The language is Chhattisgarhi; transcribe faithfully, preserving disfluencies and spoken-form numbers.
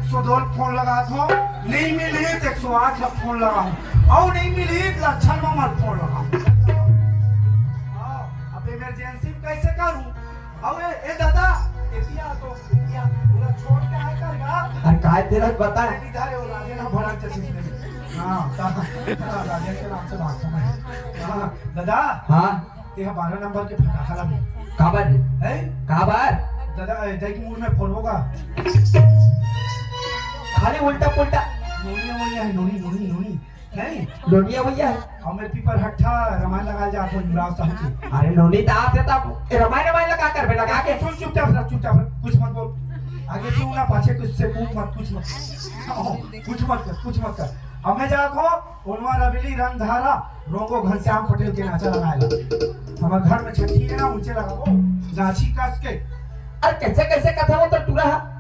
एक सौ दो फोन लगात हो, नहीं मिली त एक सौ आठ ला फोन लगाहूं, अउ नहीं मिली त लक्षण मामा फोन लगाहूं। हाँ, अब इमरजेंसी में कैसे करूं? अउ ए, ए दादा, एतिया तो, एतिया, पूरा छोड़ के आए कर गा। अरे काय तेरा बता। अरे इधर है वो राजेन ह भड़क जैसे। हाँ, ता-, ता-, राजेन के नाम से बात समझ। हाँ, दादा। हाँ। ये बारह नंबर के फटाका ला दे। काबर? हैं? काबर? दादा, ए, दाई के मुंह में फोड़बो गा। खाली उल्टा पुल्टा। नोनी, नोनी है, नोनी, नोनी, नोनी। नहीं। लोनिया भैया है। अउ मैं पीपर हट्ठा रमायन लगा जा अपन युवराज साहब की। अरे नोनी त आप से तब रमायन रमायन लगा कर बे, लगा के। सुन, चुपचाप रह, चुपचाप रह, कुछ मत बोल। आगे से ना पाछे कुछ से पूछ मत, कुछ मत। हाँ, कुछ मत कर, कुछ मत कर। अब मैं जाको ओनवा रबेली रंगधारा रोंगो घनश्याम पटेल के नाचा लगाए ला। हमर घर में छट्ठी है ना, ऊंचे लगाबो, गाछी कस के। अरे कैसे कैसे कथा वो तो टूरा है?